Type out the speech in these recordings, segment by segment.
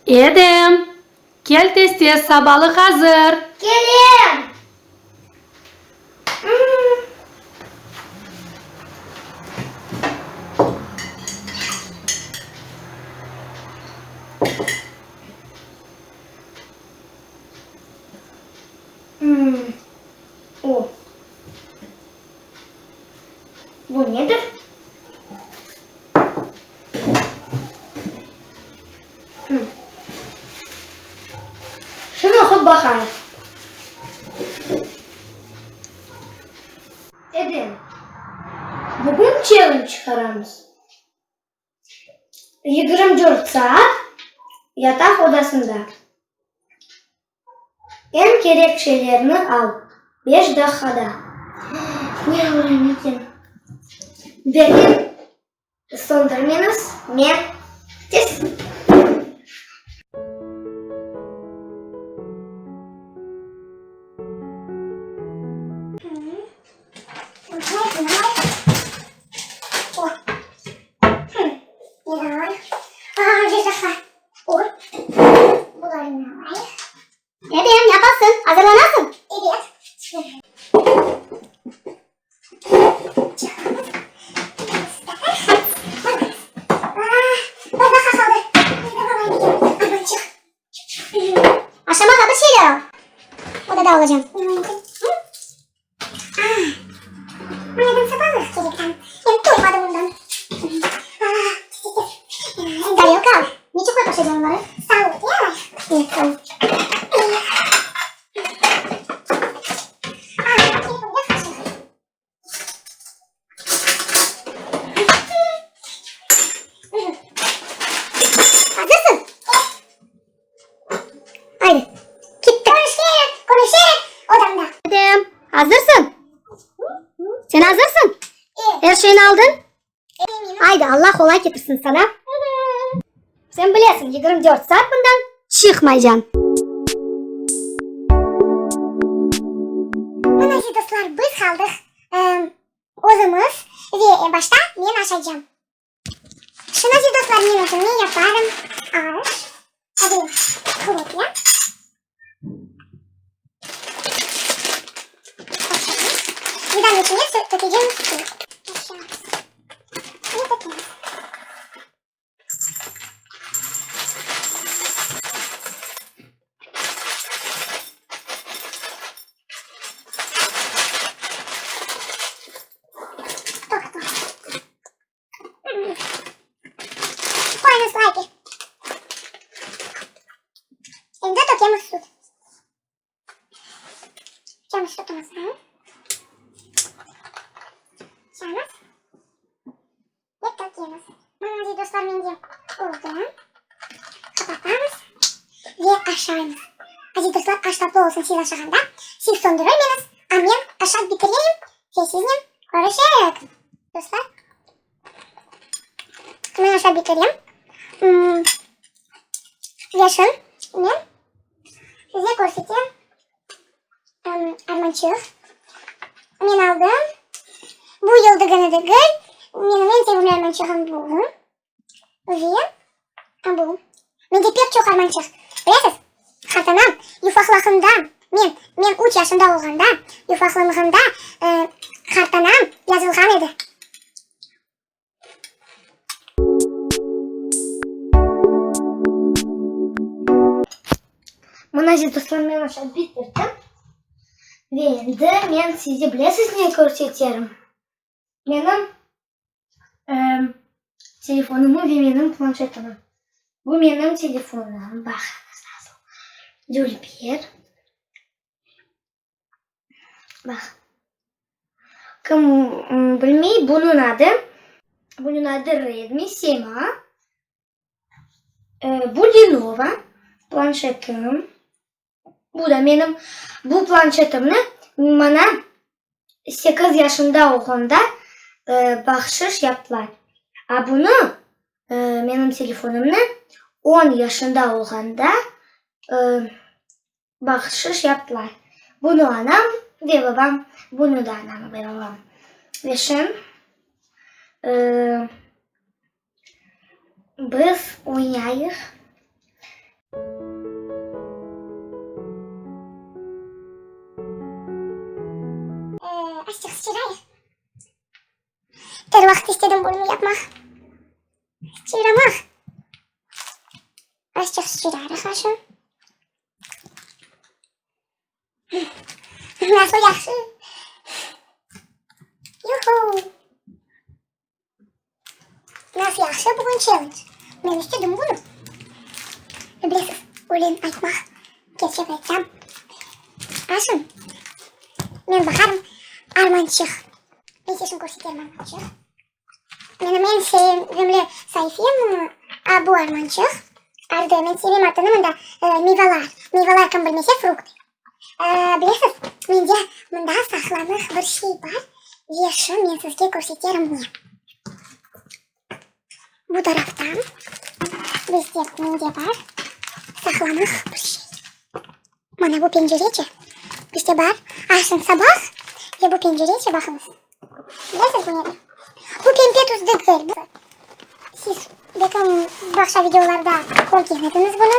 Edem, kel tez-tez, sabalıq azır! Kelem! O. Bu nedir? Şunı oqup baqayıq. Edem, bugün çellenc çıqaramız. 24 saat yataq odasında. Eñ kerek şeylerni al, beş daqqada. Ne alayım eken? Berlin Söndürmeñiz, men tez. Edem, yapasıñ, azırlanasıñ? Aşamağa bir şeyler al. Odada olacam. Tarelka al. Neçe qoyıp aşaycam onları? Azırsıñ? Aydı, kettik. Körüşerik, körüşerik odamda. Edem, azırsıñ? Sen azırsıñ? Er şeyni aldıñ? Aydı, Alla qolay ketirsin saña. Sen bilesiñ, 24 saat bundan çıqmaycam. Mına, aziz dostlar, biz qaldıq özümiz ve başta men aşaycam. Şimdi, aziz dostlar, men özüme yaparım aş ve hlopya. Fidan içine tökecem suv. Ve tökemiz. Toqta. Qoyuñız layki. Endi tökemiz süt. Tökemiz sütimizni. Tökemiz. Ve tökemiz. Mana aziz dostlar mende oldı. Qapatamız ve aşaymız. Aziz dostlar aş tatlı olsun siz aşağanda. Siz söndürürmeñiz, a men aşap bitireyim ve siznen körüşerik. Dostlar. Men aşap bitirem. Ve şın men size körsetem armançıq. Men aldım. Bu yıl degeni degil. Menim eñ sevimli armançığım bu. Ve bu. Mende pek çoq armançıq. Bilesiz, qartanam yufaqlağında, men, men üç yaşında olğanda, yufaqlanğanda, qartanam yazılğan edi. Mına, aziz dostlar, men aşap bitirdim. Ve endi men size bilesiz ne körseterim? Menim telefonımı ve menim planşetimi. Bu menim telefonım, baqıñız nasıl dülber. Baq. Kim bilmey, bunıñ adı, bunıñ adı Redmi sema. Bu Lenovo planşetim. Bu da menim bu planşetimni maña sekiz yaşında olğanda bahşış yaptılar. A bunı, menim telefonımnı, on yaşında olğanda bahşış yaptılar. Bunı anam ve babam, bunı da anam ve babam. Ve şın biz oynayıq. Er vaqıt istedim bunı yapmaq. Çıyramaq. Azçıq çıyırarıq aşı. Nasıl yahşı. Yuhu. Nasıl yahşı bugün challenge. Men istedim bunı. Bilesiz, ölen aytmaq, kerçek aytsam. Aşın, men baqarım armançıq. Men size şunı körseterim armançıq. Menim eñ sevimli saifem bu armançıq. Ardı, men sevem atını mında meyvalar. Meyvalar kim bilmese, fruktı. Bilesiz, mende mında saqlanıq bir şey bar ve şu men sizge körseterim ne. Bu taraftan bizde mende bar saqlanıq bir şey. Mana bu pencerece bizde bar. Açın sabah ve bu pencerece baqıñız. Bilesiz bu nedir? Bu pembe tüs degil. Siz belki başqa videolarda körgen ediñiz bunı.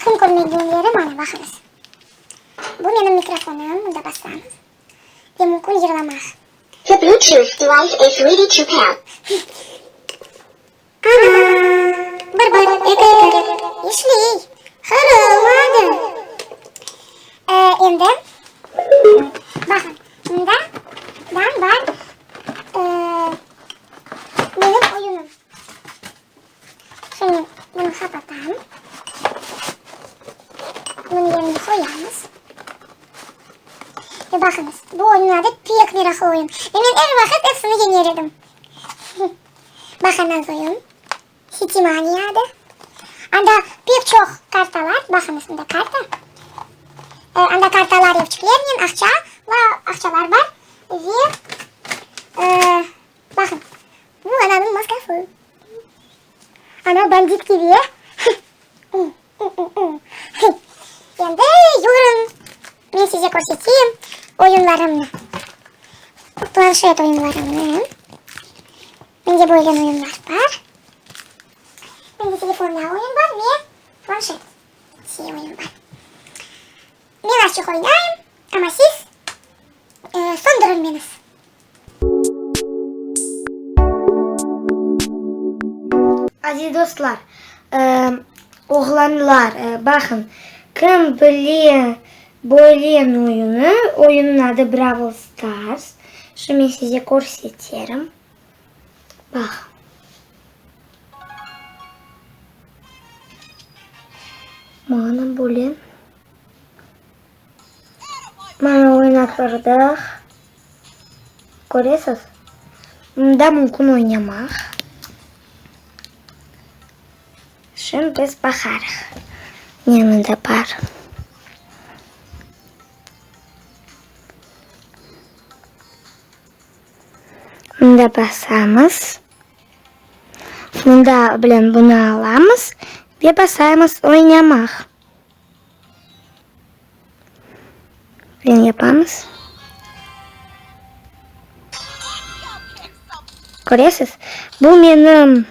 Kim körmegenleri mana baqıñız. Bu menim mikrofonım, mında bassamız ve mümkün yırlamaq. The Bluetooth device is ready to pair. Ana! Bir bir, eki eki. İşley. Qırılmadı. Endi baqıñ, mında dan bar menim oyunım. Şimdi bunı qapatam. Bunı yerine qoyamız. Ve baqıñız, bu oyunnıñ adı pek meraqlı oyun. Ve men er vaqıt epsini yeñer edim. Baqıñız oyun. Sitimaniya adı. Anda pek çoq kartalar, baqıñız mında karta. Anda kartalar evçiklernen aqça, aqçalar bar. Ve baqıñ, bu ananıñ maskası. Ana bandit kibi. Endi yürüñ, men size körseteyim oyunlarımnı. Planşet oyunlarımnı. Mende böyle oyunlar bar. Mende telefonda oyun bar ve planşette oyun bar. Men azçıq oynayım, amma siz soñdurılmeñiz. Aziz dostlar, oğlanlar, baqıñ, kim bile böyle oyunı, oyunnıñ adı Brawl Stars, şu men size körseterim. Baq. Mana böyle. Mana oynattırdıq. Köresiz? Mında mümkün oynamaq. Şimdi biz baqarıq. Ne mında bar? Mında basamız. Mında bilen bunı alamız ve basaymız oynamaq. Bilen yapamız. Köresiz? Bu menim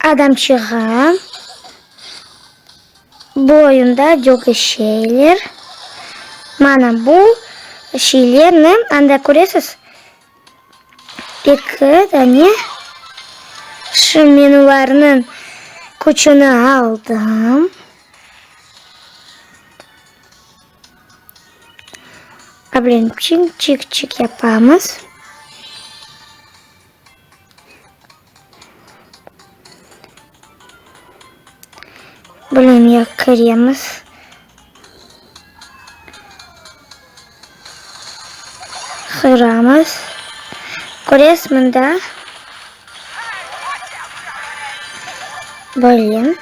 adamçığım. Bu oyunda coqı şeyler. Mana bu şeylerni anda köresiz. Eki dane şu men olarnıñ küçüni aldım. Ablen çik-çik-çik yapamız. Bunı ya kiremiz. Qıramız. Köresiz mında. Böyle.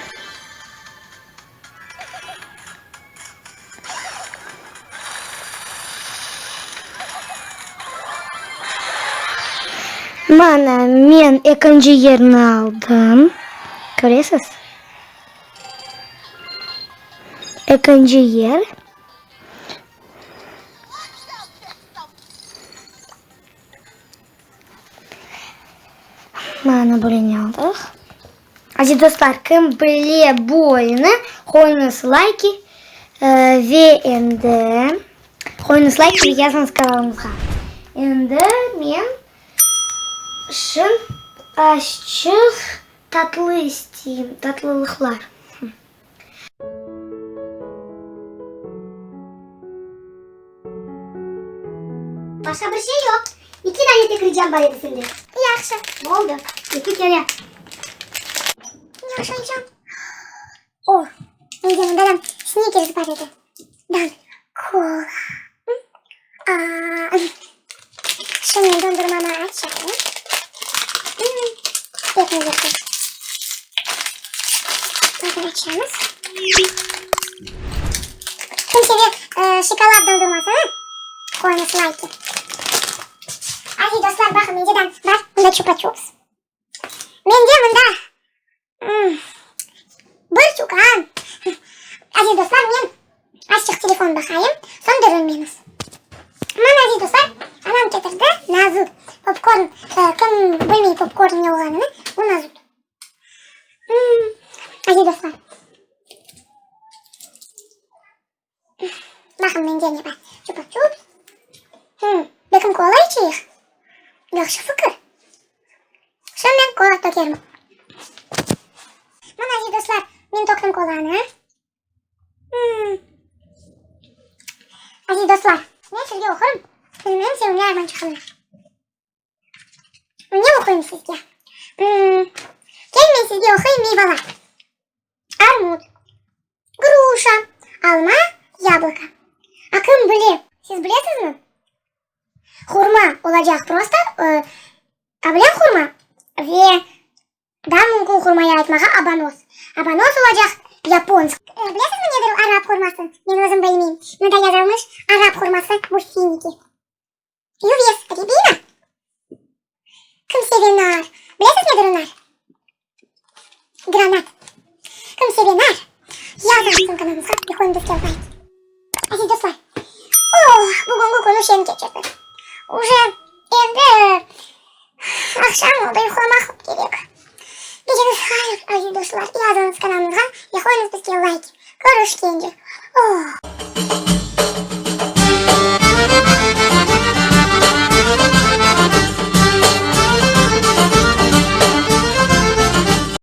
Mana men ekinci yerni aldım. Köresiz? Ekinci yer. Mana bunı aldıq. Aziz dostlar, kim bile bu oyunı, qoyuñız layki ve endi qoyuñız layki ve yazıñız kanalımızğa. Endi men şın azçıq tatlı isteyim, tatlılıqlar. Başqa bir şey yoq. İki dane tek ricam bar edi senden. Yahşı, oldı. İki kere. Ne aşaycam? O, mende mında da snikers bar edi. Dan kola. A, şimdi dondurmamı açayım. Pek lezzetli. Bakın açamız. Kim seve şokolad dondurmasını? Qoyuñız layki. Aziz dostlar, baqın, mende de bar mında çupa-çups. Mende mında bir tükân. Aziz dostlar, men azçıq telefon baqayım, soñ dönmemiz. Mana, aziz dostlar, anam ketirdi nazut, popkorn, kim bilmey popkorn ne olğanını, bu nazut. Aziz dostlar. Baqın, mende ne bar, çupa-çups. Belkim kola içeyik? Yahşı fikir. Soñ men kola tökerim. Mana, aziz dostlar, men töktim kolanı. Aziz dostlar, men sizge oqurım menim eñ sevimli armançığımnı. Ne oquyım sizge? Kel, men sizge oquyım meyvalar. Armut, gruşa, alma, yabloko. A kim bile? Siz bilesizmi? Hurma olacaq prosto, a bilen hurma? Ve daa mümkün hurmaya aytmağa abanos. Abanos olacaq yaponsk. Bilesizmi nedir arap hurması? Men özüm bilmeyim. Mında yazılmış, arap hurması bu finiki. Yüves, ribina. Kim seve nar? Bilesiz nedir o nar? Granat. Kim seve nar? Yazıñız bizim kanalımızğa ve qoyıñ bizge layk. Aziz dostlar, oh, bugünki künü şeñ keçirdik. Uje endi aqşam oldı, yuqlamaq kerek. Geceniz hayır, aziz dostlar. Yazıñız kanalımızğa ve qoyıñız bizge layk. Körüşkence. Oh.